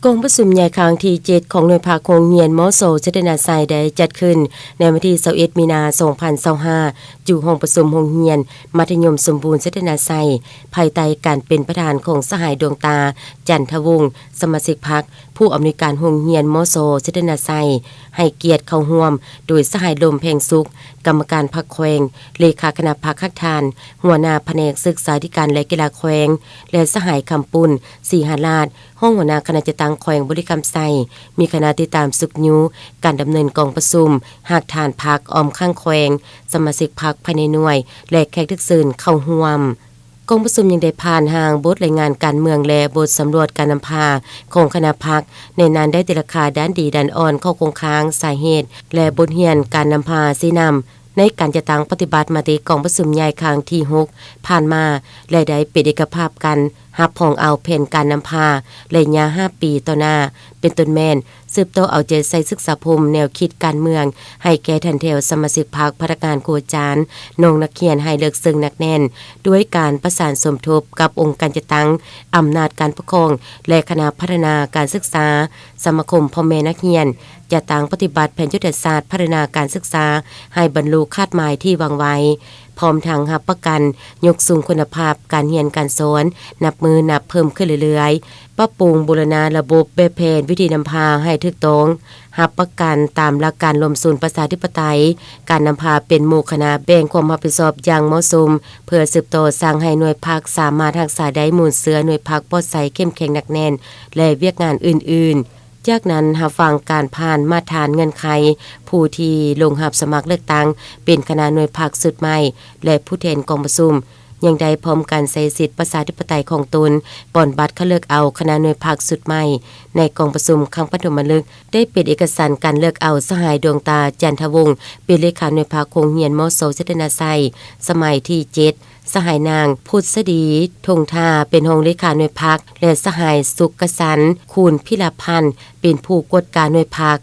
ກອງປະຊຸມໃຫຍ່ຄັ້ງທີເຈັດ ຂອງໜ່ວຍພັກໂຮງຮຽນ ມສ ເສດຕະນາໄຊ ໄດ້ຈັດຂຶ້ນໃນວັນທີຊາວເອັດ ມີນາ ສອງພັນຊາວຫ້າ ຢູ່ຫ້ອງປະຊຸມໂຮງຮຽນມັດທະຍົມສົມບູນເສດຕະນາໄຊ ພາຍໃຕ້ການເປັນປະທານຂອງສະຫາຍ ດວງຕາ ຈັນທະວົງ ສະມາຊິກພັກ ຜູ້ອຳນວຍການໂຮງຮຽນ ມສ ເສດຕະນາໄຊ ໃຫ້ກຽດເຂົ້າຮ່ວມໂດຍສະຫາຍ ລົມ ແພງສຸກ ກຳມະການພັກແຂວງ, ເລຂາຄະນະພັກຮາກຖານ, ຫົວໜ້າພະແນກສຶກສາທິການ ແລະ ກິລາແຂວງ ແລະ ສະຫາຍ ຄຳປຸ້ນ ສີຫະລາດ ຮອງຫົວໜ້າຄະນະຈັດຕັ້ງແຂວງບໍລິຄຳໄຊ, ມີຄະນະຕິດຕາມຊຸກຍູ້ການດຳເນີນກອງປະຊຸມ, ຮາກຖານພັກອ້ອມຂ້າງແຂວງ, ສະມາຊິກພັກພາຍໃນໜ່ວຍ ແລະ ແຂກຖືກເຊີນເຂົ້າຮ່ວມ. ກອງປະຊຸມຍັງໄດ້ຜ່ານຮ່າງບົດລາຍງານການເມືອງ ແລະ ບົດສຳຫຼວດການນຳພາຂອງຄະນະພັກ, ໃນນັ້ນໄດ້ຕີລາຄາດ້ານດີດ້ານອ່ອນ, ຂໍ້ຄົງຄ້າງ, ສາເຫດ ແລະ ບົດຮຽນການນຳພາຊີ້ນຳ ໃນການຈັດຕັ້ງປະຕິບັດມະຕິກອງປະຊຸມໃຫຍ່ຄັ້ງທີຫົກຜ່ານມາ ແລະ ໄດ້ເປັນເອກະພາບກັນຮັບຮອງເອົາແຜນການນຳພາໄລຍະຫ້າປີຕໍ່ໜ້າ, ເປັນຕົ້ນແມ່ນ ສືບຕໍ່ເອົາໃຈໃສ່ສຶກສາອົບຮົມແນວຄິດການເມືອງໃຫ້ແກ່ຖັນແຖວສະມາຊິກພັກ, ພະນັກງານ, ຄູອາຈານ, ນ້ອງນັກຮຽນໃຫ້ເລິກເຊິ່ງໜັກແໜ້ນ ດ້ວຍການປະສານສົມທົບກັບອົງການຈັດຕັ້ງອຳນາດການປົກຄອງ ແລະ ຄະນະພັດທະນາການສຶກສາ, ສະມາຄົມພໍ່ແມ່ນັກຮຽນ, ຈັດຕັ້ງປະຕິບັດແຜນຍຸດທະສາດພັດທະນາການສຶກສາໃຫ້ບັນລຸຄາດໝາຍທີ່ວາງໄວ້, ພ້ອມທັງຮັບປະກັນຍົກສູງຄຸນນະພາບການຮຽນການສອນນັບມື້ນັບເພີ່ມຂຶ້ນເລື້ອຍໆ, ປັບປຸງບູລະນະລະບົບແບບແຜນວິທີນຳພາໃຫ້ຖືກຕ້ອງ, ຮັບປະກັນຕາມຫຼັກການລວມສູນປະຊາທິປະໄຕ, ການນຳພາເປັນໝູ່ຄະນະ, ແບ່ງຄວາມຮັບຜິດຊອບຢ່າງເໝາະສົມ ເພື່ອສືບຕໍ່ສ້າງໃຫ້ໜ່ວຍພັກສາມາດຮັກສາໄດ້ມູນເຊື້ອໜ່ວຍພັກປອດໃສ, ເຂັ້ມແຂງ, ໜັກແໜ້ນ ແລະ ວຽກງານອື່ນໆ. ຈາກນັ້ນ ຮັບຟັງການຜ່ານມາດຖານເງື່ອນໄຂຜູ້ທີ່ລົງຮັບສະໝັກເລືອກຕັ້ງເປັນຄະນະໜ່ວຍພັກຊຸດໃໝ່ ແລະ ຜູ້ແທນກອງປະຊຸມ ຍັງໄດ້ພ້ອມກັນໃຊ້ສິດປະຊາທິປະໄຕຂອງຕົນ ປ່ອນບັດຄັດເລືອກເອົາຄະນະໜ່ວຍພັກຊຸດໃໝ່. ໃນກອງປະຊຸມຄັ້ງປະຖົມມະລຶກ ໄດ້ເປັນເອກະສັນການເລືອກເອົາສະຫາຍ ດວງຕາ ຈັນທະວົງ ເປັນເລຂາໜ່ວຍພັກໂຮງຮຽນ ມສ ເສດຕະນາໄຊ ສະໄໝທີເຈັດ, ສະຫາຍນາງ ພຸດສະດີ ທົ່ງທ່າ ເປັນຮອງເລຂາໜ່ວຍພັກ ແລະ ສະຫາຍ ສຸກກະສັນ ຄູນພິລະພັນ ເປັນຜູ້ກວດກາໜ່ວຍພັກ.